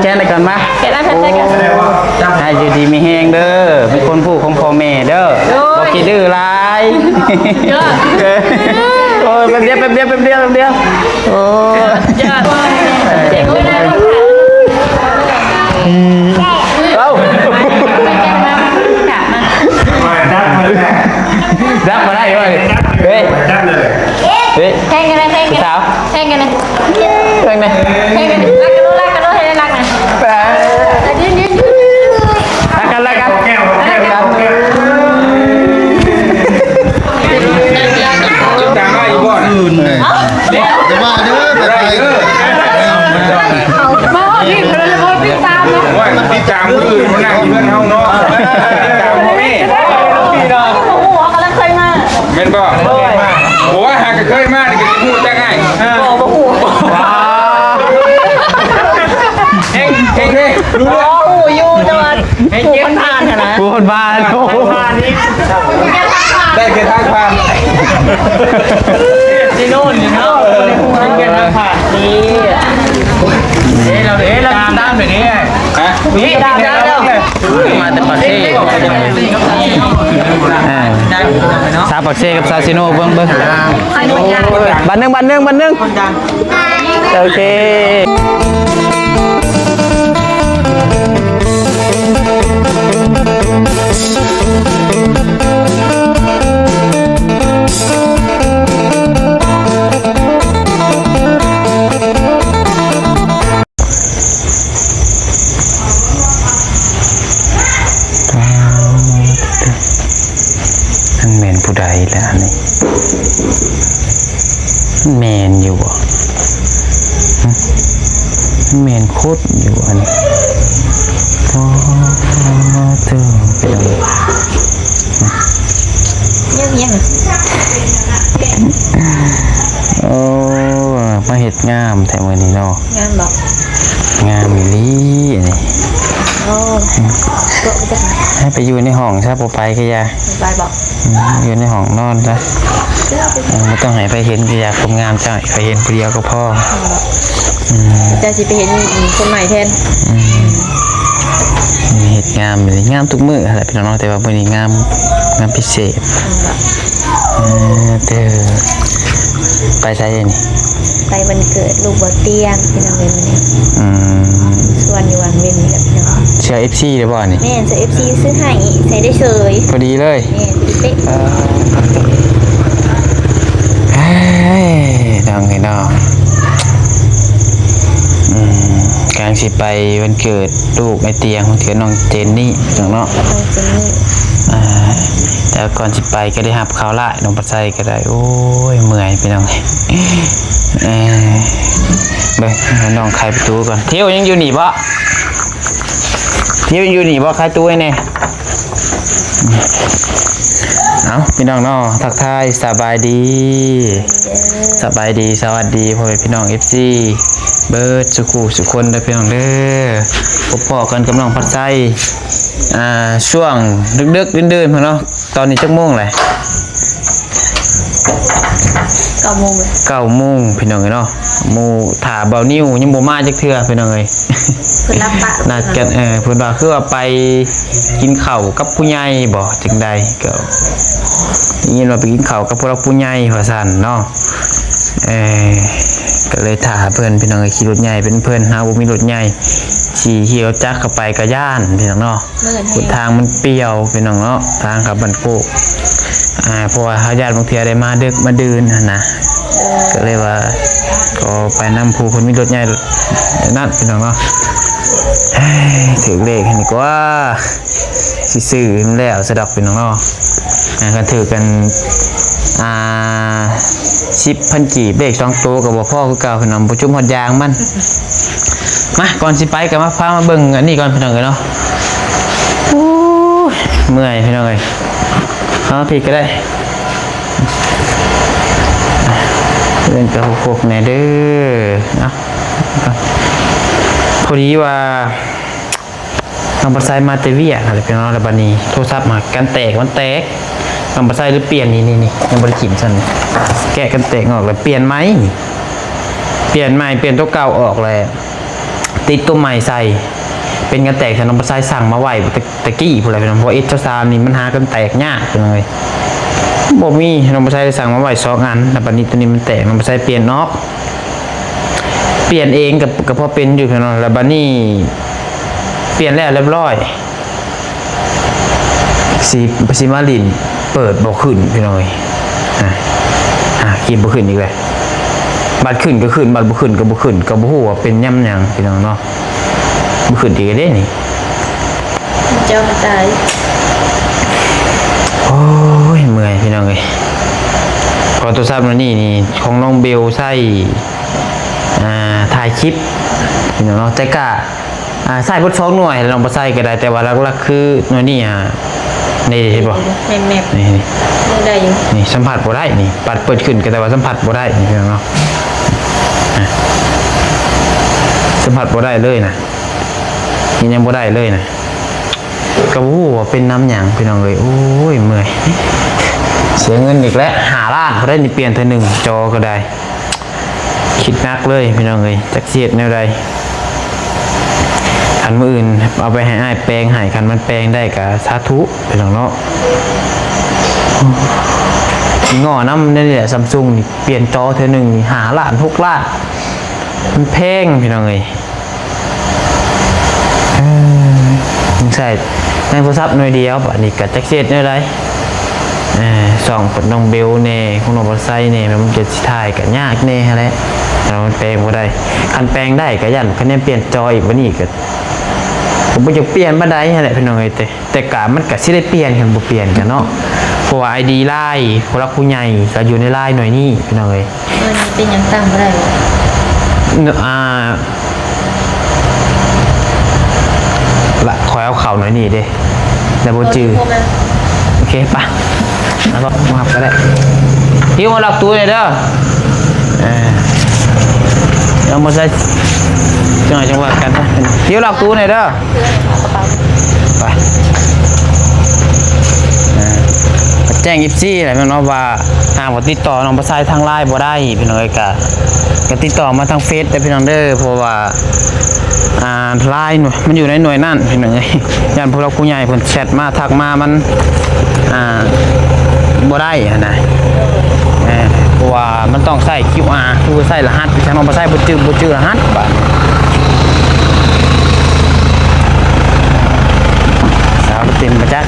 ແຊນໃຫ້ກັນມາ ແຊນໃຫ້ກັນ ໂອ້ ໃຫ້ຢູ່ດີມີແຮງເດີ ເປັນຄົນຜູ້ຂອງພໍ່ແມ່ເດີ ໂດຍ ບໍ່ຂີ້ດື້ຫຼາຍ ເດີ ໂອ້ຍ ແປັບດຽວ ແປັບດຽວ ແປັບດຽວ ແປັບດຽວ ໂອ້ຍ ເຈົ້າ ເອົ້າ ດັບມາໄດ້ເວີຍ ເຮີ້ຍ ດັບເລີຍ ເຮີ້ຍ ແພງກັນນະ ແພງກັນ ຜູ້ສາວ ແພງກັນນະ ເພງນະ ແພງກັນນະ ລັກກັນໂລດ ລັກກັນໂລດ ໃຫ້ໄດ້ລັກນະ ລັກກັນ ລັກກັນ ແກ້ວ ແກ້ວ ແກ້ວ ຕາມມາອີກບໍ່ນະ ອື່ນເດ້ ຢ່າວ່າເດີ ໄປ ເອີ ມາຮອດນີ້ເພິ່ນເລີຍບໍ່ຕິດຕາມເນາະ ໂອ້ຍ ຕິດຕາມຜູ້ອື່ນ ມານັ່ງຢູ່ເຮືອນເຮົາເນາະ ຕິດຕາມພໍ່ແມ່ ບໍ່ຮູ້ ເຮົາກຳລັງເຄີຍມາ ແມ່ນບໍ່? ໂດຍ ໂອ້ຍ ຫາກະເຄີຍມານີ້ກະຊິຮູ້ຈັກອ້າຍ ເອີ ບໍ່ ບໍ່ຮູ້ ເຮັງ ເຮັງເດ້ ຮູ້ ຮູ້ຢູ່ ແຕ່ວ່າຜູ້ເພິ່ນຜ່ານຫັ້ນນະ ຜູ້ເພິ່ນຜ່ານ ຜ່ານນີ້ ໄດ້ແຄ່ທາງຜ່ານ ທີ່ໂນ່ນຢູ່ເນາະ ບໍ່ໄດ້ຮູ້ເລື່ອງທາງຜ່ານນີ້ ເອີ ເອີ ເອີ ຕາມ ຕາມໄປນີ້ ຮະ ນີ້ ຕາມ ຕາມ ມາແຕ່ປາກເຊ ອ່າ ສາວປາກເຊກັບສາວເຊໂນ ເບິ່ງ ເບິ່ງ ບາດໜຶ່ງ ບາດໜຶ່ງ ບາດໜຶ່ງ ໂອເຄ ມັນແມ່ນຜູ້ໃດລະອັນນີ້? ມັນແມ່ນຢູ່ບໍ່? ຫຶ? ມັນແມ່ນຄົນຢູ່ບໍ່ອັນນີ້? ອໍ ເຕີ ເປັນຫຍັງ? ຍັງ ຍັງ ໂອ້ ມາເຮັດງາມແທ້ມື້ນີ້ເນາະ ງາມບໍ່? ງາມອີ່ຫຼີອັນນີ້ ໂອ້ ໃຫ້ໄປຢູ່ໃນຫ້ອງຊະ ບໍ່ໄປກະຢ່າ ບໍ່ໄປບໍ່? ອືມ ຢູ່ໃນຫ້ອງນອນຊະ ເອີ ບໍ່ຕ້ອງໃຫ້ໃຜເຫັນກະຢ່າ ຄວາມງາມເຈົ້າໃຫ້ໃຜເຫັນຜູ້ດຽວກະພໍ ອືມ ເຈົ້າຊິໄປເຫັນຄົນໃໝ່ແທນ ອືມ ເຮັດງາມ ງາມທຸກມື້ຫັ້ນແຫຼະພີ່ນ້ອງເນາະ ແຕ່ວ່າມື້ນີ້ງາມ ງາມພິເສດ ເອີ ເຕີ ໄປໃສນີ້? ໄປວັນເກີດລູກບ່າວຕຽງ ພີ່ນ້ອງເອີຍ ມື້ນີ້ ອືມ ຊວນຢູ່ວັງເວັນນີ້ແຫຼະພີ່ນ້ອງ ເສື້ອເອັຟຊີເດ້ບໍ່ນີ້? ແມ່ນ ເສື້ອເອັຟຊີຊື້ໃຫ້ ໃສ່ໄດ້ເສີຍ ພໍດີເລີຍ ແມ່ນ ເປະ ເອີ ເອີຍ ນ້ອງເອີຍເນາະ ອືມ ກຳລັງຊິໄປວັນເກີດ ລູກອ້າຍຕຽງ ເທື່ອນ້ອງເຈນນີ້ເນາະ ນ້ອງເຈນນີ້ ອ່າ ແຕ່ກ່ອນຊິໄປກະໄດ້ຮັບຂ່າວຮ້າຍ ນ້ອງປາໄຊກະໄດ້ ໂອ້ຍ ເມື່ອຍພີ່ນ້ອງ ເອີ ເບິ່ງໃຫ້ນ້ອງໄຂປະຕູກ່ອນ ທິວຍັງຢູ່ນີ້ບໍ່? ທິວຍັງຢູ່ນີ້ບໍ່? ໄຂປະຕູໃຫ້ແດ່ ເອົ້າ ພີ່ນ້ອງເນາະ ທັກທາຍສະບາຍດີ ສະບາຍດີ ສະຫວັດດີພໍ່ແມ່ພີ່ນ້ອງເອັຟຊີ ເບິດສູ່ຄູ່ສູ່ຄົນເດີພີ່ນ້ອງເດີ ພົບພໍ້ກັນກັບນ້ອງພັດໄຊ ອ່າ ຊ່ວງດຶກໆ ດື່ນໆ ພຸ້ນເນາະ ຕອນນີ້ຈັກໂມງແຫຼະ? ເກົ້າໂມງ ເກົ້າໂມງພີ່ນ້ອງເອີຍເນາະ ໝູ່ຖ້າບ່າວນິວຍັງບໍ່ມາຈັກເທື່ອພີ່ນ້ອງເອີຍ ເພິ່ນລັບປະ ນັດກັນ ເອີ ເພິ່ນວ່າຄືວ່າໄປກິນເຂົ້າກັບຜູ້ໃຫຍ່ບໍ ຈັ່ງໃດ ກະໄດ້ຍິນວ່າໄປກິນເຂົ້າກັບຜູ້ຫຼັກຜູ້ໃຫຍ່ວ່າຊັ້ນເນາະ ເອີ ກະເລີຍຖ້າເພິ່ນພີ່ນ້ອງເອີຍ ຂີ່ລົດໃຫຍ່ເປັນເພິ່ນ ເຮົາບໍ່ມີລົດໃຫຍ່ ຂີ່ ຂີ່ລົດຈັກເຂົ້າໄປກະຢ້ານພີ່ນ້ອງເນາະ ເດີນທາງມັນປ່ຽວພີ່ນ້ອງເນາະ ທາງເຂົ້າບ້ານໂຄກ ອ່າ ເພາະວ່າເຮົາຢ້ານບາງເທື່ອໄດ້ມາດຶກມາດື່ນຫັ້ນນະ ກະເລີຍວ່າ ຂໍໄປນຳຜູ້ເພິ່ນມີລົດໃຫຍ່ນັ້ນພີ່ນ້ອງເນາະ ເຮີ້ຍ ຖືກເລກຫັ້ນດີກວ່າ ຊິຊື້ໃຫ້ມັນແລ້ວຊະດອກພີ່ນ້ອງເນາະ ອ່າ ຄັນຖືກກັນ ອ່າ ສິບພັນກີບ ເລກສອງໂຕກະບໍ່ພໍຄືເກົ່າພີ່ນ້ອງ ບໍ່ຈຸມຮອດຢາງມັນ ມາ ກ່ອນຊິໄປກະມາ ພາມາເບິ່ງອັນນີ້ກ່ອນພີ່ນ້ອງເອີຍເນາະ ໂອ້ຍ ເມື່ອຍພີ່ນ້ອງເອີຍ ເອົາ ມາພີ້ກະໄດ້ ເບິ່ງກະຫົກໆ ແດ່ເດີ ເອົາ ພໍດີວ່າ ນ້ອງປາໄຊມາແຕ່ວຽກຫັ້ນແຫຼະພີ່ນ້ອງ ແລ້ວບາດນີ້ໂທລະສັບຫາກັນແຕກ ມັນແຕກ ນ້ອງປາໄຊເລີຍປ່ຽນ ນີ້ໆ ຍັງບໍ່ໄດ້ຖິ້ມຊ້ຳ ແກະກັນແຕກອອກແລ້ວປ່ຽນໃໝ່ ປ່ຽນໃໝ່ ປ່ຽນໂຕເກົ່າອອກແລ້ວ ຕິดຕົວໃໝ່ໃສ່ ເປັນກັນແຕກທີ່ນ້ອງປາໄຊສັ່ງມາໄວ້ ແຕ່ ແຕ່ກີ້ພຸ້ນແຫຼະພີ່ນ້ອງ ເພາະເອັດຊາວສາມນີ້ມັນຫາກັນແຕກຍາກພີ່ນ້ອງເອີຍ ບໍ່ມີ ນ້ອງປາໄຊໄດ້ສັ່ງມາໄວ້ສອງອັນ ແລ້ວບັດນີ້ຕົວນີ້ມັນແຕກ ນ້ອງປາໄຊປ່ຽນອອກ ປ່ຽນເອງກໍ ກໍພໍເປັນຢູ່ພີ່ນ້ອງ ແລ້ວບັດນີ້ປ່ຽນແລ້ວຮຽບຮ້ອຍ ຊິ ຊິມາຫຼິ້ນ ເປີດບໍ່ຂຶ້ນພີ່ນ້ອງເອີຍ ອາ ອາ ກິນບໍ່ຂຶ້ນອີກແລ້ວ ບັດຂຶ້ນກໍຂຶ້ນ ບັດບໍ່ຂຶ້ນກໍບໍ່ຂຶ້ນ ກໍບໍ່ຮູ້ວ່າເປັນຍາມຫຍັງພີ່ນ້ອງເນາະ ບໍ່ຂຶ້ນອີກເດ້ນີ້ ເຈົ້າຕາຍ ໂອ້ຍ ເມື່ອຍພີ່ນ້ອງເອີຍ ເພາະໂທລະສັບໜ່ວຍນີ້ນີ້ ຂອງນ້ອງເບວໃຊ້ ອ່າ ຖ່າຍຄລິບພີ່ນ້ອງເນາະ ແຕ່ກະ ອ່າ ໃຊ້ເບິດສອງໜ່ວຍ ລອງບໍ່ໃຊ້ກໍໄດ້ ແຕ່ວ່າຫຼັກໆຄືໜ່ວຍນີ້ ອ່າ ນີ້ເຫັນບໍ່ ແມ່ນໆ ນີ້ ນີ້ ຍັງໄດ້ຢູ່ ນີ້ສຳຜັດບໍ່ໄດ້ ນີ້ ປັດເປີດຂຶ້ນກໍແຕ່ວ່າສຳຜັດບໍ່ໄດ້ ນີ້ພີ່ນ້ອງເນາະ ອ່າ ສຳຜັດບໍ່ໄດ້ເລີຍນະ ນີ້ຍັງບໍ່ໄດ້ເລີຍນະ ກໍບໍ່ຮູ້ວ່າເປັນນຳຫຍັງພີ່ນ້ອງເອີຍ ໂອ້ຍ ເມື່ອຍ ເສຍເງິນອີກແລ້ວ ຫ້າລ້ານ ເຂົາໄດ້ນີ້ ປ່ຽນເທື່ອໜຶ່ງ ຈໍກໍໄດ້ ຄິດໜັກເລີຍພີ່ນ້ອງເອີຍ ຈັກຊິເຮັດແນວໃດ ຄັນມື້ອື່ນເອົາໄປໃຫ້ອ້າຍແປງໃຫ້ ຄັນມັນແປງໄດ້ກໍສາທຸພີ່ນ້ອງເນາະ ຊິງໍ້ນຳແນວນີ້ແຫຼະ Samsung ນີ້ ປ່ຽນຈໍເທື່ອໜຶ່ງນີ້ ຫ້າລ້ານ ຫົກລ້ານ ມັນແພງພີ່ນ້ອງເອີຍ ເອີ ຍັງໃຊ້ ຍັງໂທລະສັບໜ່ວຍດຽວ ບາດນີ້ກໍຈັກຊິເຮັດແນວໃດ ເອີ ຊ່ອງຂອງນ້ອງເບວແດ່ ຂອງນ້ອງປາໄຊແດ່ ມັນກໍຊິຖ່າຍກໍຍາກແດ່ຫັ້ນແຫຼະ ແລ້ວມັນແປງບໍ່ໄດ້ ຄັນແປງໄດ້ກໍຢ້ານ ຄັນຍັງປ່ຽນຈໍອີກ ບາດນີ້ກໍ ກໍບໍ່ຢາກປ່ຽນປານໃດຫັ້ນແຫຼະພີ່ນ້ອງເອີຍ ແຕ່ ແຕ່ກະມັນກະຊິໄດ້ປ່ຽນ ຄັນບໍ່ປ່ຽນກະເນາະ ເພາະວ່າໄອດີລາຍ ຜູ້ຫຼັກຜູ້ໃຫຍ່ກະຢູ່ໃນລາຍໜ່ວຍນີ້ພີ່ນ້ອງເອີຍ ເອີ ເປັນຫຍັງຕັ້ງບໍ່ໄດ້ບໍ່? ເນາະ ອ່າ ລະ ຂ້ອຍເອົາເຂົ້າໜ່ວຍນີ້ເດ້ ແລ້ວບໍ່ຈື່ ໂອເຄ ໄປ ແລ້ວກໍມາຮັບກໍໄດ້ ຫິວມາລັອກຕູ້ແດ່ເດີ ເອີ ເອົາມາໃສ່ ຈັງຫວະ ຈັງຫວະກັນ ຫິວລັອກຕູ້ແດ່ເດີ. ໄປ ອ່າ ແຈ້ງເອັຟຊີແຫຼະແມ່ນເນາະ ວ່າຫາກວ່າຕິດຕໍ່ນ້ອງປາໄຊທາງລາຍບໍ່ໄດ້ພີ່ນ້ອງເອີຍ ກະ ກະຕິດຕໍ່ມາທາງເຟສເດີພີ່ນ້ອງເດີ ເພາະວ່າ ອ່າ ລາຍມັນຢູ່ໃນໜ່ວຍນັ້ນພີ່ນ້ອງເອີຍ ຢ້ານຜູ້ຫຼັກຜູ້ໃຫຍ່ເພິ່ນແຊັດມາ ທັກມາ ມັນ ອ່າ ບໍ່ໄດ້ຫັ້ນນະ ເອີ ເພາະວ່າມັນຕ້ອງໃຊ້ຄິວອາ ຄືໃຊ້ລະຫັດ ທາງນ້ອງບໍ່ໃຊ້ ບໍ່ຈື່ ບໍ່ຈື່ລະຫັດບາດ ສາວເຕັມປະຈັກ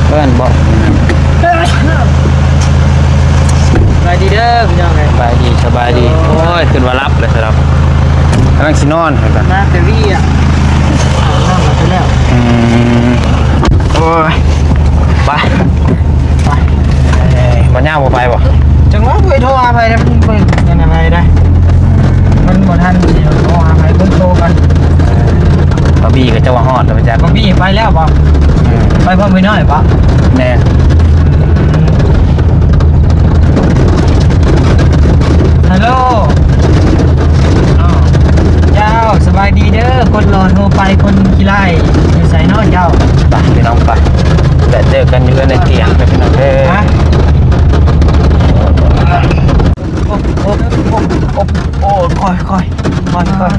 ເອີ້ນບໍ່ ສະບາຍດີເດີພີ່ນ້ອງເອີຍ ສະບາຍດີ ສະບາຍດີ ໂອ້ຍ ຄິດວ່າຫຼັບ ເລີຍສະດອກ ກຳລັງຊິນອນ ມາແຕ່ວຽກ ອາບນ້ຳແລ້ວ ອືມ ໂອ້ຍ ໄປ ໄປ ເອີຍ ບໍ່ຍາວບໍ່ໄປບໍ່? ຈັງຫວະ ບໍ່ໄດ້ໂທຫາໃຜເດ້ ມັນບໍ່ ອັນນັ້ນໃຜໄດ້ ມັນບໍ່ທັນຊິໂທຫາໃຜ ເບິ່ງໂທກ່ອນ ບ່າວບີກໍຈະວ່າຮອດແລ້ວ ບໍ່ຈັກ ບ່າວບີໄປແລ້ວບໍ່? ອືມ ໄປພ້ອມໄອ້ນ້ອຍບໍ່? ແມ່ນ ຮັລໂຫຼ ອ້າວ ເຈົ້າ ສະບາຍດີເດີ ຄົນຫຼໍ່ໂທໄປ ຄົນຂີ້ລ້າຍຢູ່ໃສເນາະເຈົ້າ? ໄປພີ່ນ້ອງໄປ ແລ້ວເຈີກັນຢູ່ເຮືອນໄອ້ຕຽງເດີພີ່ນ້ອງເດີ ຮະ? ໂອ້ ໂອ້ ໂອ້ ໂອ້ ໂອ້ ຄ່ອຍ ຄ່ອຍ ຄ່ອຍ ຄ່ອຍ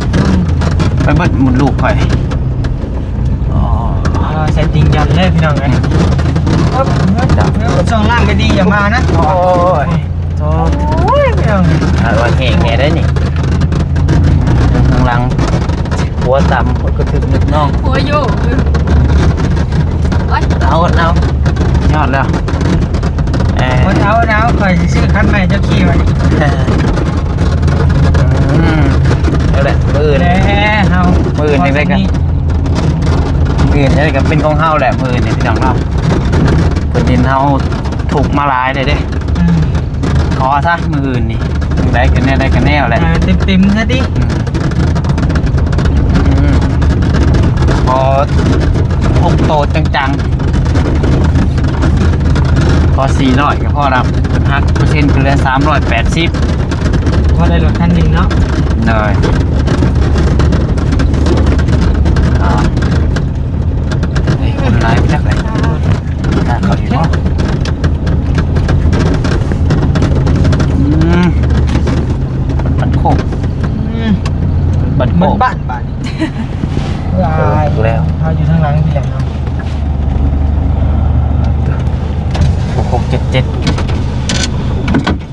ໄປເບິດໝົດລູກຂ້ອຍ ອໍ ໃສ່ຕິ່ງຢັນເລີຍພີ່ນ້ອງເອີຍ ອືມ ຊ່ວງລ່າງກໍດີ ຢ່າມານະ ໂອ້ຍ ໂອ້ຍ ພີ່ນ້ອງ ອາດວ່າແຫ້ງແດ່ເດ້ນີ້ ເບິ່ງທາງຫຼັງ ຫົວຕ່ຳ ຫົວກະຖືກນິດໜ້ອງ ຫົວໂຍກ ເອົາ ເອົາ ຍອດແລ້ວ ເອີ ເອົາ ເອົາ ຂ້ອຍຊິຊື້ຄັນໃໝ່ເຈົ້າຂີ່ໄວ້ ເອີ ອືມ ເອົາແຫຼະ ມື້ອື່ນ ແດ່ເຮົາ ມື້ອື່ນຈັ່ງໃດກໍ ມື້ອື່ນຈັ່ງໃດກໍເປັນຂອງເຮົາແຫຼະ ມື້ອື່ນນີ້ພີ່ນ້ອງເນາະ ເພິ່ນເຫັນເຮົາ ທຸກມາຫຼາຍເດ້ເດ້ ອືມ ຂໍຊະມື້ອື່ນນີ້ ຈັ່ງໃດກໍແນວໃດກໍແນວແຫຼະ ເອີ ເຕັມໆຊະຕິ ອືມ ອືມ ຂໍຫົກໂຕຈັງໆ ຂໍສີ່ຮ້ອຍກໍພໍລະ ເພິ່ນຫັກເປີເຊັນກໍເຫຼືອສາມຮ້ອຍແປດສິບ ພໍໄດ້ລົດຄັນໜຶ່ງເນາະ ໂດຍ ເອີ ເອີ ຄົນຫຼາຍໄປຈັກໃດ ທາງເຂົາຢູ່ບໍ່? ເ ໝົດບ້ານບາດນີ້. ເອີ ເອົາແລ້ວ ເຮົາຢູ່ທາງຫຼັງນີ້ແຫຼະເນາະ. ຫົກຫົກເຈັດເຈັດ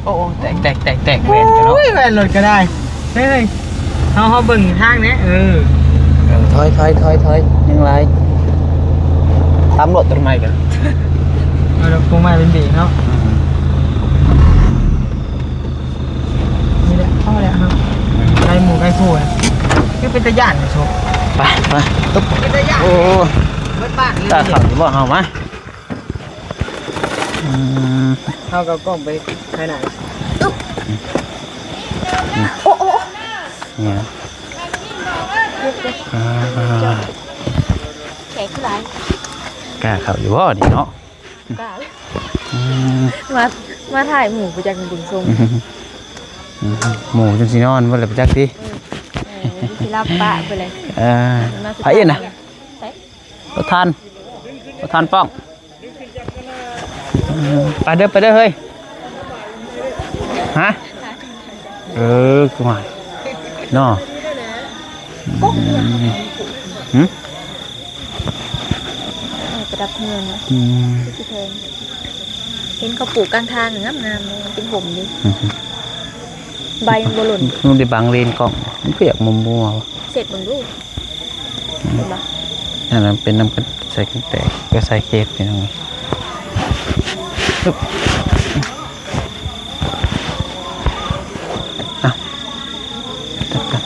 ໂອ້ ໂອ້ ແຕກ ແຕກ ແຕກ ແຕກ ແວ່ນເນາະ. ໂອ້ຍ ແວ່ນລົດກໍໄດ້. ເຮີ້ຍ ເຮົາ ເຮົາເບິ່ງທາງແດ່. ເອີ ເອີ ຖອຍ ຖອຍ ຖອຍ ຖອຍ ຍັງຫຼາຍ. ຕຳລົດຕົ້ນໄມ້ກັນ ເອົາດອກຕົ້ນໄມ້ເປັນເບຣກເນາະ. ອືມ ນີ້ແຫຼະ ພໍແລ້ວເຮົາ ໃກ້ໝູ່ໃກ້ຄູ່. ຄືເປັນຕາຢ້ານໂຊ. ໄປ ໄປ ຕຶບ ເປັນຕາຢ້ານ. ໂອ້ ເບິດບ້ານເລີຍ. ຕາເຂົ້າຢູ່ບໍ່ເຮົາມາ? ອືມ ເຮົາກໍກ້ອງໄປທາງໜ້າ. ອືມ ໂອ້ ໂອ້ ໂອ້ ຫຍັງ? ອ່າ ແຂກຄືຫຼາຍ. ກ້າເຂົ້າຢູ່ບໍ່ນີ້ເນາະ? ກ້າ. ອືມ ມາ ມາຖ່າຍໝູ່ໄປຈັກບຸນຊົງ. ອືມ ໝູ່ຈົນຊິນອນບໍ່ລະໄປຈັກຕິ. ເອີ ເອີ ຊິລັບປະໄປເລີຍ. ເອີ ໃຜອີກນະ? ໃຜ? ປະທານ ປະທານປ້ອງ. ເອີ ໄປເດີ ໄປເດີເຮີ້ຍ. ຮະ? ເອີ ຄືວ່າເນາະ. ອືມ ຫຶ? ເອີ ປະດັບເຮືອນ. ອືມ ຄືຊິແພງ. ເຫັນເຂົາປູກກາງທາງງາມໆເລີຍ ເປັນຮົ່ມດີ. ອືມ ໃບມັນບໍ່ຫຼົ່ນ. ມັນໄດ້ບັງເລນກ້ອງ ມັນປຽກມົວໆ. ເຊັດເບິ່ງດູ. ອືມ ເຫັນບໍ່? ອັນນັ້ນເປັນນຳກັນ ໃສ່ກັນແຕກ ກໍໃສ່ເຄສ ພີ່ນ້ອງ. ເອົາ ຈັບກັນ.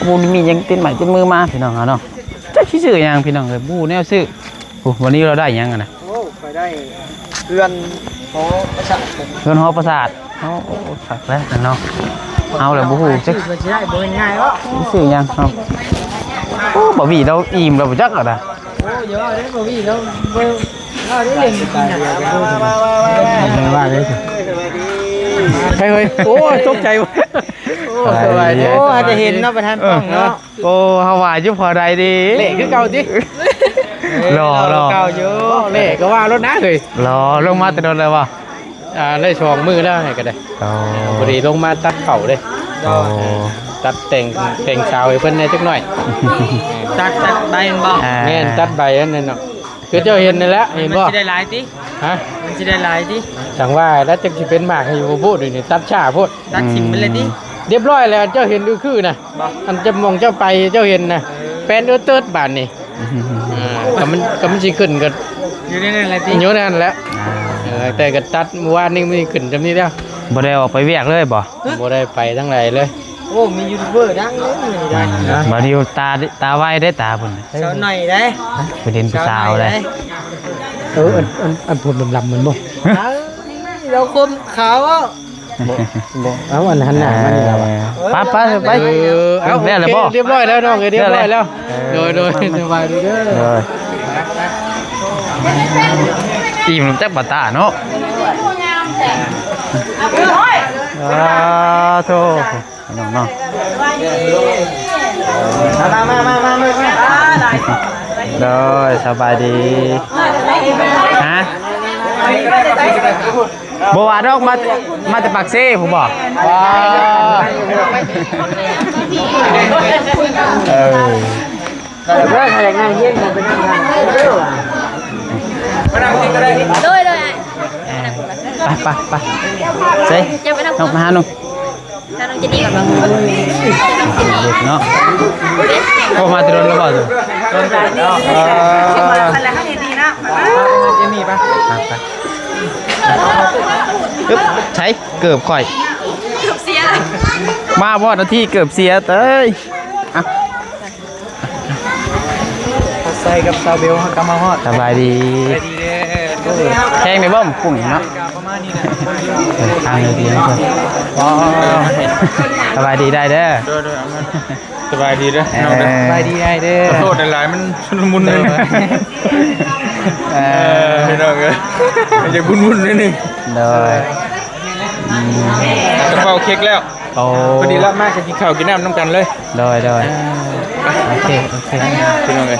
ບໍ່ໄດ້ມີຫຍັງຕິດໄມ້ຕິດມືມາ ພີ່ນ້ອງເຮົາເນາະ. ຈັກຊິຊື້ຫຍັງ ພີ່ນ້ອງເອີຍ ບໍ່ຮູ້ແນວຊື້. ໂອ້ ວັນນີ້ລາວໄດ້ຫຍັງຫັ້ນນະ? ໂອ້ ຂ້ອຍໄດ້ເຮືອນຫໍປາສາດ. ເຮືອນຫໍປາສາດ. ໂອ້ ຄັກແລ້ວເນາະ. ເອົາແລ້ວບໍ່ຮູ້ຈັກຊິໄດ້ບໍ່ແມ່ນງ່າຍເນາະ. ຊື້ຫຍັງເນາະ? ໂອ້ ບ່າວວີລາວອີ່ມແລ້ວບໍ່ຈັກລະນະ. ໂອ້ ຢ່າວ່າເດ້ ບ່າວວີລາວບໍ່ ລາວໄດ້ເຫຼັ້ນກິນນະ. ມາໆ ມາໆ ມາໆ ເຮີ້ຍ ໂອ້ ຕົກໃຈ. ໂອ້ ສະບາຍດີ. ໂອ້ ອາດຈະເຫັນເນາະ ປະທານປ້ອງເນາະ. ໂອ້ ເຮົາວ່າຢູ່ພໍໄດ້ເດ້ ເລກຄືເກົ່າຕິ. ຫຼໍ່ ຫຼໍ່ ເກົ່າຢູ່ ເລກກໍວ່າລົດນະເຮີ້ຍ. ຫຼໍ່ ລົງມາແຕ່ດົນແລ້ວບໍ່? ອ່າ ໄດ້ສອງມື້ແລ້ວໃຫ້ກໍໄດ້. ອໍ ພໍດີລົງມາຕັດເຂົ້າເດ້. ອໍ ຕັດແຕ່ງ ແຕ່ງສາວໃຫ້ເພິ່ນແດ່ຈັກໜ້ອຍ. ຕັດ ຕັດໃບແມ່ນບໍ່? ອ່າ ແມ່ນ ຕັດໃບອັນນັ້ນເນາະ. ຄືເຈົ້າເຫັນນັ້ນແຫຼະ ເຫັນບໍ່? ມັນຊິໄດ້ຫຼາຍຕິ? ຮະ? ມັນຊິໄດ້ຫຼາຍຕິ? ຈັ່ງວ່າແລ້ວ ຈັກຊິເປັນໝາກໃຫ້ຢູ່ບໍ່ພຸ້ນ. ນີ້ຕັດຊ້າໂພດ. ຕັດຖິ້ມໄປເລີຍຕິ? ອືມ ຮຽບຮ້ອຍແລ້ວ ເຈົ້າເຫັນຄືໆນະ. ບໍ່? ອັນຈະມອງເຈົ້າໄປ ເຈົ້າເຫັນນະ. ເອີ ແປນເອີເຕີດບາດນີ້. ອ່າ ກໍມັນ ກໍມັນຊິຂຶ້ນກໍຢູ່ໃນນັ້ນແຫຼະຕິ? ຢູ່ໃນນັ້ນແຫຼະ. ອ່າ ເອີ ແຕ່ກໍຕັດມື້ວານນີ້ ມື້ນີ້ຂຶ້ນຊ່ຳນີ້ແລ້ວ. ບໍ່ໄດ້ອອກໄປວຽກເລີຍບໍ່? ບໍ່ໄດ້ໄປທາງໃດເລີຍ. ໂອ້ ມີຢູທູບເບີດັງເດ້ມື້ນີ້ໄດ້. ອ່າ ບາດນີ້ຕາ ຕາໄວເດ້ ຕາເພິ່ນ. ສາວໜ້ອຍເດ້ ໄປເຫັນຜູ້ສາວເດ້. ເອີ ອັນ ອັນ ອັນຜົມດຳໆ ມັນບໍ່? ເອີ ລາວຄົມຂາວ. ບໍ່ ບໍ່ ເອົາ ອັນຫັນໜ້າມານີ້ລະວະ. ເອີ ໄປ ໄປ ໄປ. ເອີ ເອົາ ແລ້ວລະບໍ່? ໂອເຄ ຮຽບຮ້ອຍແລ້ວນ້ອງເອີຍ ຮຽບຮ້ອຍແລ້ວ. ເອີ ໂດຍ ໂດຍ ສະບາຍດີເດີ. ໂດຍ ອີ່ມຈັກບາດຕາເນາະ. ສາທຸ ພີ່ນ້ອງເນາະ. ມາ ມາ ມາ ມາ ມາ. ໂດຍ ສະບາຍດີ. ຮະ? ບໍ່ວ່າດອກ ມາ ມາແຕ່ປາກເຊພຸ້ນບໍ່? ວ້າ ເອີ ເດີ ຖ້າຢາກນັ່ງຮຽນກໍໄປນັ່ງທາງເດີ. ໂດຍ ໂດຍ ໄປ ໄປ ໄປ ເຊ ເຈົ້າໄປນຳ ນ້ອງ ໄປຫານ້ອງ ຖ້ານ້ອງເຈນນີ້ກ່ອນບໍ່? ເນາະ ໂອ້ ມາແຕ່ດົນແລ້ວບໍ່? ເອີ ເຈນນີ້ໄປ ໄປ ໄປ. ອຶບ ໃສເກີບຂ້ອຍ? ເກືອບເສຍ ມາຮອດນາທີເກີບເສຍເຕີຍ. ອ່ະ ໃສ່ກັບຊາວເບວເຮົາກໍມາຮອດ. ສະບາຍດີ ສະບາຍດີເດີ. ໂອ້ ແພງໄດ້ບໍ່ ກຸ້ງເນາະ? ປະມານນີ້ນະ. ເອີ ທາງນີ້ດີເນາະ. ອໍ ສະບາຍດີໄດ້ເດີ. ໂດຍ ໂດຍ ເອົາມາ ສະບາຍດີເດີ ເອີ ນ້ອງເດີ. ສະບາຍດີອ້າຍເດີ. ຂໍໂທດຫຼາຍໆ ມັນຊຸນລະມຸນ. ໂດຍ ເອີ ພີ່ນ້ອງເອີຍ ຢາກວຸ້ນໆ ໜ້ອຍໜຶ່ງ. ໂດຍ ອືມ ກະເປົາເຄັກແລ້ວ. ໂອ້ ພໍດີລະ ມາກໍກິນເຂົ້າກິນນ້ຳນຳກັນເລີຍ. ໂດຍ ໂດຍ ອ່າ ໂອເຄ ໂອເຄ ພີ່ນ້ອງເອີຍ.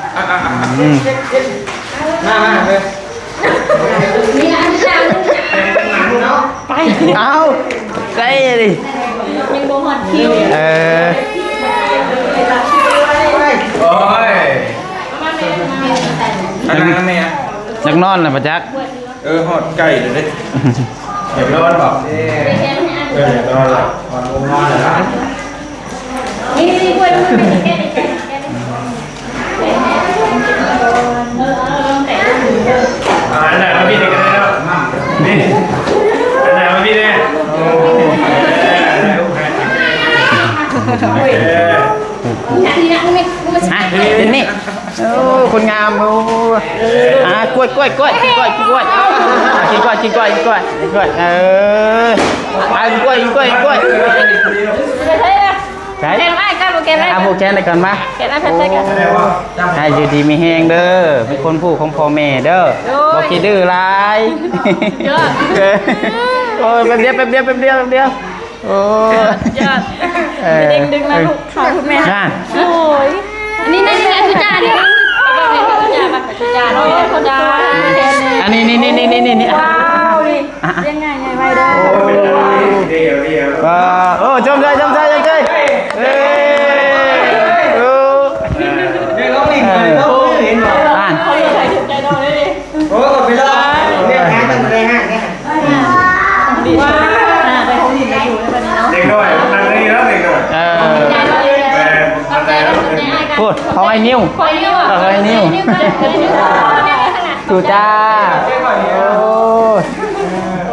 ອ່ະໆໆ ອືມ ມາ ມາເລີຍ ໄປ ເອົາ ໄດ້ເລີຍ ຍັງບໍ່ຮອດຄິວ ເອີ ໂອ້ຍ ອັນນັ້ນແມ່ ຢາກນອນລະປະຈັກ. ເອີ ຮອດໃກ້ແລ້ວເດ້ ຢາກນອນບໍ່? ເອີ ຢາກນອນລະ ນອນນອນລະນະ ນີ້ໆ ອາ ອັນນັ້ນມາພີ້ນີ້ກໍໄດ້ເນາະ ນີ້ ອັນນັ້ນມາພີ້ແດ່ ໂອ້ ເອີ ຮະ ເປັນນີ້ ໂອ້ ຄົນງາມ ໂອ້ ອ່າ ກ້ວຍ ກ້ວຍ ກ້ວຍ ກິນກ້ວຍ ກິນກ້ວຍ ກິນກ້ວຍ ກິນກ້ວຍ ກິນກ້ວຍ ກິນກ້ວຍ ເອີ ອ່າ ກິນກ້ວຍ ກິນກ້ວຍ ກິນກ້ວຍ ໃສ່ ແກນອ້າຍກ່ອນ ແກນອ້າຍ ອ່າ ຜູກແຂນໃຫ້ກ່ອນ ມາ ແກນອ້າຍ ແກນອ້າຍ ໃຫ້ຢູ່ດີມີແຮງເດີ ເປັນຄົນຜູ້ຂອງພໍ່ແມ່ເດີ ໂອ້ຍ ບໍ່ຂີ້ດື້ຫຼາຍ ຍອດ ໂອ້ຍ ແປັບດຽວ ແປັບດຽວ ແປັບດຽວ ແປັບດຽວ. ໂອ້ ຍອດ ເອີ ເດ້ງດຶງນະລູກ ເອີ ຂາຄຸນແມ່ ນັ້ນ ໂອ້ຍ ອັນນີ້ ນີ້ ນີ້ ອັນນີ້ ອັນນີ້ ອັນນີ້ ອັນນີ້ ອັນນີ້ ວ້າວ ນີ້ ອ່ະ ລ້ຽງງ່າຍ ງ່າຍໄວເດີ ໂອ້ ໂອ້ ຊົມເຊີຍ ຊົມເຊີຍ ຊົມເຊີຍ ເອີ ໂອ້ ເອີ ອ່ານ ໂອ້ຍ ໄປລອງວຽກງານຕັ້ງແຕ່ແຮກແທ້ ເດັກນ້ອຍນັ່ງນີ້ເນາະ ເດັກນ້ອຍ ເອີ ແມ່ນ ເຂົ້າໃຈແລ້ວ ພຸ້ນ ຂອງໄອ້ນິວ ຂອງໄອ້ນິວ ຂອງໄອ້ນິວ ສູ່ຈ້າ ໂອ້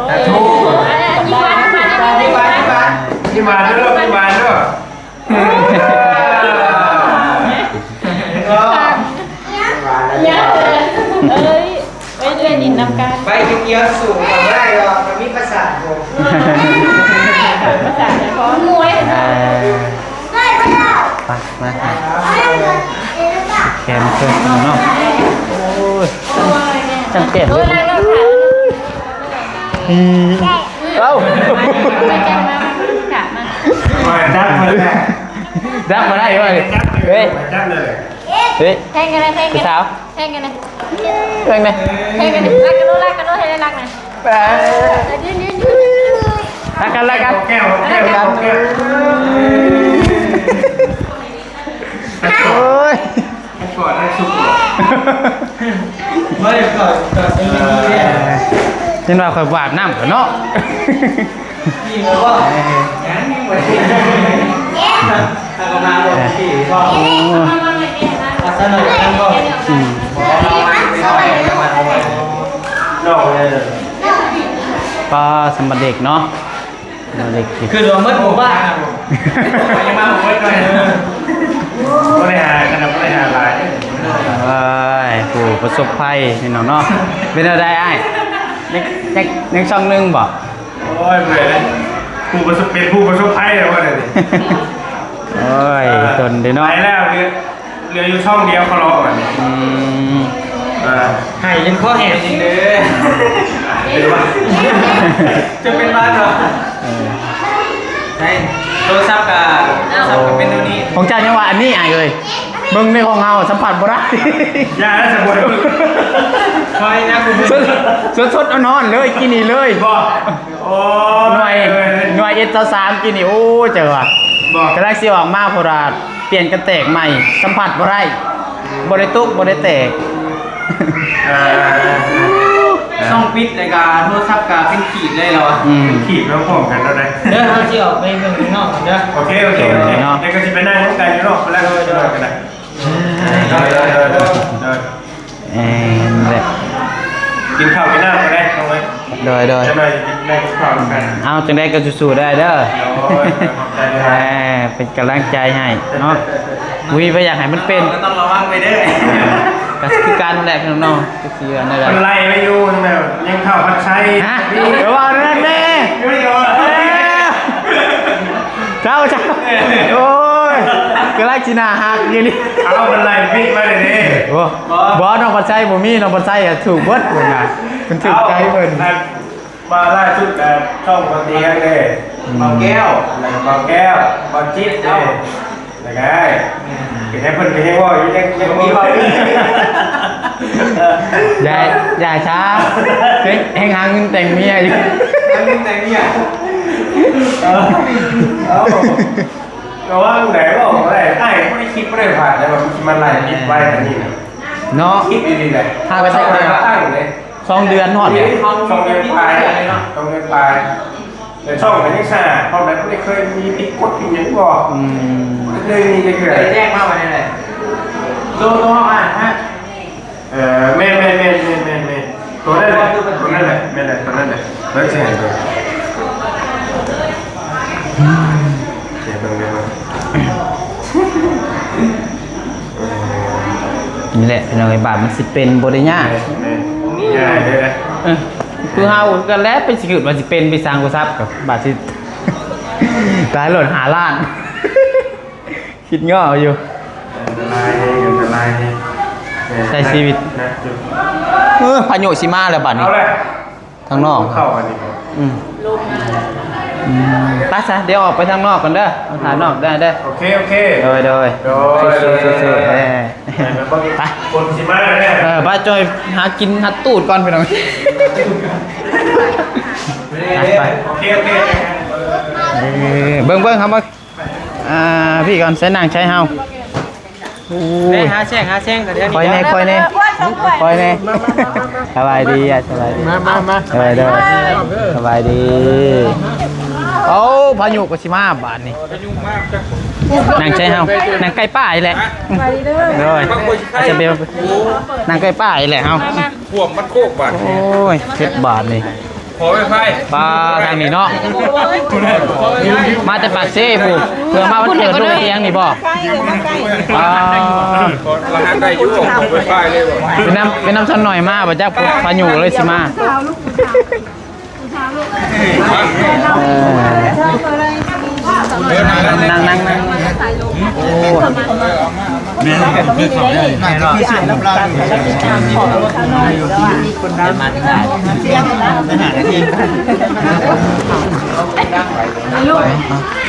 ສາທຸ ຍິ້ມຫວານ ຍິ້ມຫວານ ຍິ້ມຫວານເດີ ຍິ້ມຫວານເດີ ເອີຍ ໄປເລຍ ເອີຍ ຫຼິ້ນນຳກັນ ໄປກ່ຽວໆ ສູ້ກັນບໍ່ໄດ້ດອກ ມັນມີປະສາດຢູ່ ປະສາດໃນຄອມ ເອີ ໄປ ມາ ມາ ແຄມເພິ່ນເນາະ ໂອ້ຍ ຈັ່ງແຕ່ງເລີຍ ອືມ ເອົ້າ ຈັບມາ ຈັບມາ ຈັບມາໄດ້ເວີຍ ເຮີ້ຍ ຈັບເລີຍ ເຮີ້ຍ ແພງກັນນະ ແພງກັນ ຜູ້ສາວ ແພງກັນນະ ເບິ່ງນະ ແພງກັນນະ ລັກກັນໂລດ ລັກກັນໂລດ ໃຫ້ໄດ້ລັກນະ ໄປ ຢືນ ຢືນ ຢືນ หากัน หากัน หอมแก้ม หอมแก้ม หอมแก้ม โอ้ย ให้กอดให้ซุก บ่ได้กอด กอดเป็นอย่างนี้แหละ เห็นว่าข่อยอาบน้ำก่อนเนาะ นี่เลยบ่ ยังยังบ่ได้ ถ้าก็มาบ่พี่บ่ โอ้ อาสาหน่อยนั่งบ่ อืม บ่เอาไว้ เอาไว้ เอาไว้ เอาไว้ นอกเลย ป้า สำหรับเด็กเนาะ สำหรับเด็ก คือรวมหมดหมู่บ้าน ยังมาหมดเลย บ่ได้หากันนะ บ่ได้หาหลาย เอ้ย ผู้ประสบภัยพี่น้องเนาะ เป็นอะไรอ้าย ยัง ยัง ยังช่องหนึ่งบ่ โอ้ย เมื่อยเลย ผู้ประสบ เป็นผู้ประสบภัยแล้วว่าเดี๋ยวนี้ โอ้ย เออ ทนเด้อเนาะ ไปแล้ว เหลือ เหลืออยู่ช่องเดียว เขารอก่อน อืม เออ ให้จนคอแห้งจริงเด้อ เป็นหวัด จะเป็นหวัดเหรอ เออ ใช่ โทรศัพท์กะ โทรศัพท์กะเป็นเท่านี้ ของเจ้ายังว่าอันนี้อ้ายเอ้ย เบิ่งในของเฮาสัมผัสบ่ได้ อย่าแล้วสมมุติ คอยนะคุณ สด สดๆ ร้อนๆ เลย กินนี่เลย บ่ โอ้ย หน่วย หน่วย เอส ซาวสาม กินนี่ โอ้ย เจ๋อว่ะ บ่ กำลังสิออกมา เพราะว่าเปลี่ยนกันแตกใหม่ สัมผัสบ่ได้ บ่ได้ตก บ่ได้แตก เออ ช่องปิดรายการโทรศัพท์กะเป็นขีดเลยเหรอวะ อืม เป็นขีดแล้วพร้อมกันแล้วนะ เด้อ เฮาสิออกไปเบิ่งข้างนอกกันเด้อ โอเค โอเค โอเค เนาะ เดี๋ยวก็สิไปนั่งร่วมกันอยู่นอกไปแล้ว โดย โดย โดย กันนะ โดย โดย โดย โดย โดย เอ่อ นั่นแหละ กินข้าวกินน้ำก็ได้ เอาไว้ โดย โดย จักหน่อยกินได้กินข้าวกัน เอา จังใดก็สู้ๆ ได้เด้อ โดย ขอบใจเด้อ เอ่อ เป็นกำลังใจให้เนาะ อุ้ย บ่อยากให้มันเป็น ก็ต้องระวังไว้เด้อ ก็คือกันแหละพี่น้องเนาะ ก็คืออันนั้นแหละ มันไล่ไว้อยู่นั่นแหละ ยังเข้าพัดไส้ ฮะ เดี๋ยวว่านั่นแน่ เดี๋ยวว่า เอ้ย เจ้า เจ้า โอ้ย กำลังสิหน้าหักอยู่นี่ เอามันไล่ปิดมาเลยนี่ โอ้ บ่ บ่ น้องพัดไส้บ่มี น้องพัดไส้อะถูกเบิดเพิ่นน่ะ เพิ่นถูกใจเพิ่น เอา มาล่าสุดน่ะ ช่องคนดีแฮงเด้ อืม เบาแก้ว แล้วก็เบาแก้ว เบาจิ๊บเด้ แล้วก็อ้าย อืม เห็นให้เพิ่นก็ยังเว้าอยู่ ยัง ยังมีเว้าอยู่ อย่า อย่าช้า เฮ้ย แฮงหาเงินแต่งเมียอยู่ หาเงินแต่งเมีย เออ เอ้า ระวังได้บ่ได้ อ้ายบ่ได้คิดบ่ได้ฝันเลยว่ามันสิมาไล่ปิดไว้อันนี้นะ เนาะ คิดดีๆนะ ถ้าไปใช้เวลาตั้งเลย สองเดือนฮอดเนี่ย สองเดือนปลายเนาะ สองเดือนปลาย แต่ช่องมันยังสะอาด เพราะมันบ่ได้เคยมีผิดกฎผิดหยังบ่ อืม บ่ได้เคยมีจักเทื่อ ได้แจ้งมาว่าแนวใด โล โลเฮาอ่านฮะ เอ่อ แม่นๆ ตัวนั้นแหละ ตัวนั้นแหละ แม่นแหละ ตัวนั้นแหละ แล้วสิให้เบิ่ง สิให้เบิ่งได้บ่ นี่แหละพี่น้องเอ้ย บาดมันสิเป็นบ่ได้ยาก แม่นๆ ง่ายเด้อนะ เออ คือเฮากันแหละ ไปสิคิดว่าสิเป็นไปสร้างโทรศัพท์กับบาดสิ ตายโลดห้าล้าน คิดง้ออยู่ อันตรายแฮง อันตรายแฮง เออ ใช้ชีวิต หนักอยู่ เออ พายุสิมาแล้วบาดนี้ เอาเลย ทางนอก เข้าอันนี้บ่ อืม อืม ไปซะ เดี๋ยวออกไปทางนอกก่อนเด้อ มาถ่ายนอกได้เด้อ โอเค โอเค โดย โดย โดย สู้ๆ สู้ๆ เออ ไป คนสิมาแล้วเนี่ย เออ ไป จ่อยหากินหาตูดก่อนพี่น้อง ไป ไป โอเค โอเค เออ เบิ่ง เบิ่งครับ อ่า พี่ก่อน ใส่นางใช้เฮา โอ้ย ไปหาแซง หาแซงกันเดี๋ยวนี้ ค่อยแน่ ค่อยแน่ ค่อยแน่ สบายดีอ่ะ สบายดี มา มา มา เออ เด้อ สบายดี โอ้ พายุก็สิมาบาดนี้ นางใช้เฮา นางใกล้ป้าอีกแหละ โดย อาจจะเบล นางใกล้ป้าอีกแหละเฮา ท่วมมันโคกบาด โอ้ย เฮ็ดบาดนี่ ขอไวไฟ ป้าทางนี้เนาะ มาแต่ปากเซพุ้น เพื่อมาวันเกิดลูกเตียงนี่บ่ ป้า ขอรหัสได้อยู่ ขอไวไฟเลยบ่ เป็นนำ เป็นนำสันหน่อยมาบ่จัก พายุเลยสิมา เออ นั่ง นั่ง นั่ง โอ้ แม่น แม่น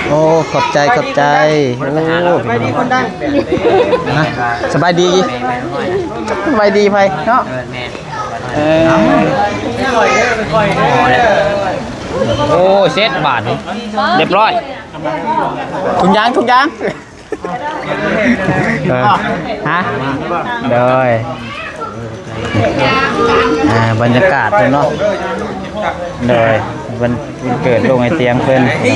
โอ้ ขอบใจ ขอบใจ โอ้ สบายดีคนดัง นะ สบายดี สบายดีไผเนาะ เออ ค่อยเด้อ ค่อยเด้อ ໂອ້ ເສັດບາດນີ້ ຮຽບຮ້ອຍ ທຸງຍາງ ທຸງຍາງ ເອີ ຮະ ໂດຍ ອ່າ ບັນຍາກາດເພິ່ນເນາະ ໂດຍ ວັນ ວັນເກີດລູກໃນຕຽງເພິ່ນ ອືມ ທີ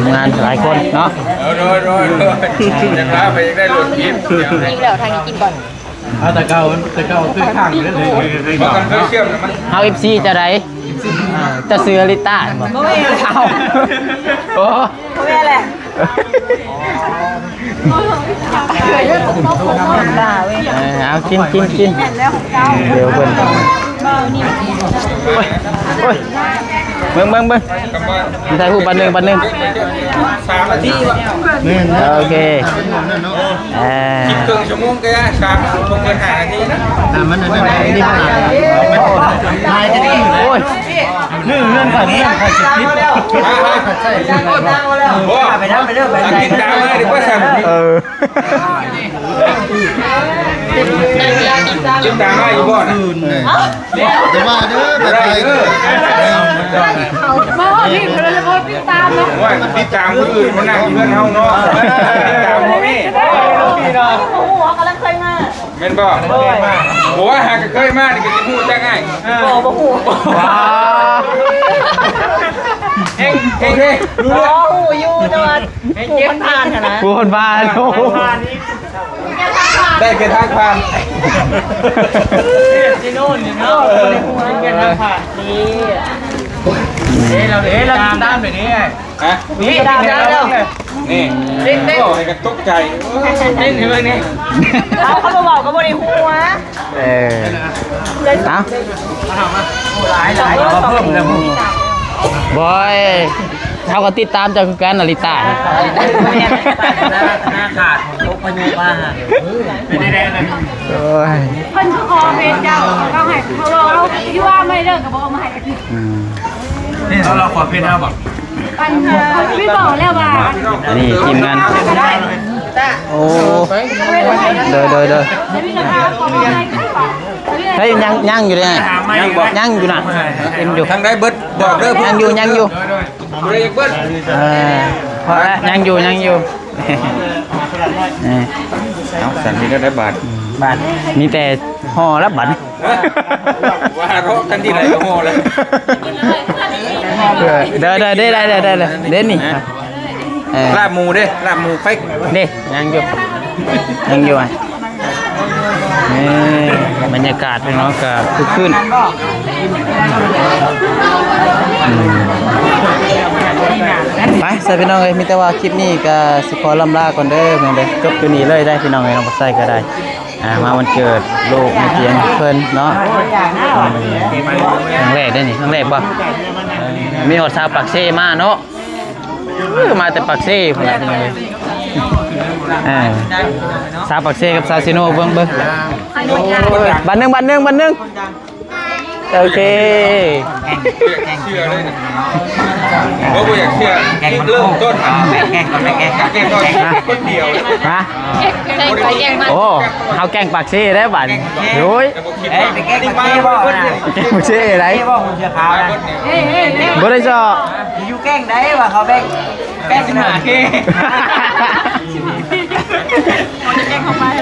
ມງານຫຼາຍຄົນເນາະ ໂດຍ ໂດຍ ໂດຍ ຢາກລາໄປ ຢາກໄດ້ລົດທີມ ກິນແລ້ວ ທາງນີ້ກິນກ່ອນ ເອົາແຕ່ເກົ່າ ແຕ່ເກົ່າຄືຂ້າງເລີຍ ບໍ່ກັນເຄີຍເຊື່ອມນຳມັນ ເຮົາເອັຟຊີເຈົ້າໃດ ເຈົ້າຊື່ອາລິຕ້າບໍ່? ບໍ່ແມ່ນ ເອົ້າ ໂອ້ ບໍ່ແມ່ນແຫຼະ ເອີ ເອົາ ກິນ ກິນ ກິນ ດຽວເພິ່ນ ໂອ້ຍ ໂອ້ຍ ເບິ່ງ ເບິ່ງ ເບິ່ງ ມາຖ່າຍຮູບບັດໜຶ່ງ ບັດໜຶ່ງ ສາມນາທີວະ ແມ່ນ ໂອເຄ ອ່າ ກິນເຄິ່ງຊົ່ວໂມງກໍໄດ້ ສາມ ບໍ່ເກີນຫ້ານາທີນະ ນ້ຳມັນອັນນັ້ນ ອັນນີ້ມັນ ໂອ້ຍ ນີ້ເຮືອນຂ້ອຍ ເຮືອນຂ້ອຍຊິປິດ ບໍ່ ໄປເດີ ໄປເດີ ໄປເດີ ກິນຕາມມາດີກວ່າຊັ້ນ ເອີ ຕິດຕາມມາຢູ່ບໍ່ນະ? ຢ່າວ່າເດີ ໄປໄກເດີ ມາຮອດພີ້ເພິ່ນເລີຍບໍ່ຕິດຕາມເນາະ. ໂອ້ຍ ຕິດຕາມຜູ້ອື່ນມານັ່ງຢູ່ເຮືອນເຮົາເນາະ ຕິດຕາມບໍ່ມີ ບໍ່ຮູ້ ເຮົາກຳລັງເຄີຍມາ ແມ່ນບໍ່? ໂດຍ ໂອ້ຍ ຫາກະເຄີຍມານີ້ກະຊິຮູ້ຈັກອ້າຍ ບໍ່ ບໍ່ຮູ້ ວ້າ ເຮັງ ເຮັງເດ້ ຮູ້ເລື່ອງ ອໍ ຮູ້ຢູ່ ແຕ່ວ່າ ເຮັງເຈັບ ຜູ້ເພິ່ນຜ່ານຫັ້ນນະ ຜູ້ເພິ່ນຜ່ານ ໂອ້ ໄດ້ແຄ່ທາງຜ່ານ ທີ່ໂນ່ນນີ້ເນາະ ບໍ່ໄດ້ຮູ້ ໄດ້ແຄ່ທາງຜ່ານ ນີ້ ເດ້ ລາວເດ້ ລາວຕິດຕາມໄດ້ເດ້ ຮະ ນີ້ ນີ້ ເດ້ ໂອ້ ໃຫ້ກັນຕົກໃຈ ເດ້ ເບິ່ງນີ້ ເອົາ ເຂົາບໍ່ເວົ້າກໍບໍ່ໄດ້ຮູ້ຫວາ ເອີ ເອົາ ຫຼາຍໆ ເອົາມາເພີ່ມແລ້ວ ບໍ່ຍ ເຮົາກໍຕິດຕາມເຈົ້າຄືກັນ ອາລິຕ້າ ໜ້າຂາດ ຕົກພາຍຸມາ ເປັນໄດ້ນະ ໂອ້ຍ ເພິ່ນຄືຂໍເພຈເຈົ້າ ເຂົາໃຫ້ ເຂົາເວົ້າ ເຮົາຢູ່ວ່າໄມ່ເລີກກໍບໍ່ເອົາມາໃຫ້ ອືມ ນີ້ເຮົາຂໍເພຈເຮົາບໍ່? ອັນ ເຂົາໄປບອກແລ້ວວ່າ ອັນນີ້ທີມງານ ໂອ້ ໂດຍ ໂດຍ ໂດຍ ເຮີ້ຍ ຍັງ ຍັງຢູ່ເດ້ ຍັງບໍ່? ຍັງຢູ່ນະ ເຕັມຢູ່ ທາງໃດເບິດ ບອກເດີ ຍັງຢູ່ ຍັງຢູ່ ຜູ້ໃດຢາກເບິດ ເອີ ພໍລະ ຍັງຢູ່ ຍັງຢູ່ ເອີ ເອົາ ສັນມີແນວໃດບາດ ບາດ ມີແຕ່ຫໍ່ລະບາດ ວ່າເນາະ ຄັນທີ່ໃດກໍພໍແລ້ວ ເອີ ໄດ້ ໄດ້ ໄດ້ ເດ້ນີ້ ເອີ ລາບໝູເດ້ ລາບໝູເປັກເດ້ ຍັງຢູ່ ຍັງຢູ່ ອ່ະ ນີ້ ບັນຍາກາດເນາະ ກໍຄຶກຄື້ນ ອືມ ໄປ ຊະ ພີ່ນ້ອງເອີຍ ມີແຕ່ວ່າຄລິບນີ້ກໍຊິຂໍລ່ຳລາກ່ອນເດີ ພີ່ນ້ອງເດີ ຈົບຢູ່ນີ້ເລີຍໄດ໋ ພີ່ນ້ອງເອີຍ ນ້ອງປາກໄຊກໍໄດ້ ອ່າ ມາວັນເກີດລູກໃນຕຽງເພິ່ນເນາະ ອືມ ຄັ້ງແລກເດ້ນີ້ ຄັ້ງແລກບໍ່ ມີຮອດຊາວປາກເຊມາເນາະ ເອີ ມາແຕ່ປາກເຊພຸ້ນລະ ພີ່ນ້ອງເອີຍ ເອີ ຊາວປາກເຊກັບຊາວເຊໂນ ເບິ່ງ ເບິ່ງ ບາດໜຶ່ງ ບາດໜຶ່ງ ບາດໜຶ່ງ ໂອເຄ ບໍ່ຢາກເຊື່ອເລີຍ ບໍ່ ບໍ່ຢາກເຊື່ອ ເລີ່ມຕົ້ນ ແກງກ່ອນ ແກງກ່ອນ ແກງກ່ອນ ຄົນດຽວ ຮະ ໂອ້ ເຮົາແກງປາກເຊໄດ້ບາດນີ້ ໂອ້ຍ ເອີຍ ໄປແກງປາກເຊບໍ່ນະ ແກງປາກເຊໄດ້ ເຊບໍ່ ເສືອຂາວນະ ບໍ່ໄດ້ຊອກ ຢູ່ແກງໃດວ່າເຂົາແບ່ງ ແປດສິບຫ້າເຄ ແກງບໍ່ພໍນະ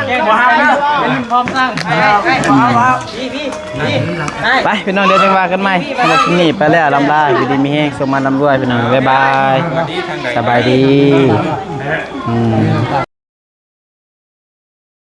ແກງບໍ່ຮັກນະ ເອີ ແກງບໍ່ຮັກ ພີ່ ພີ່ ໄປ ພີ່ນ້ອງ ດຽວຈັ່ງວ່າກັນໃໝ່ ສຳລັບຄລິບນີ້ໄປແລ້ວ ລ່ຳລາ ຢູ່ດີມີແຮງ ໂຊກໝານລ່ຳລວຍ ພີ່ນ້ອງ ບາຍບາຍ ສະບາຍດີ ອືມ.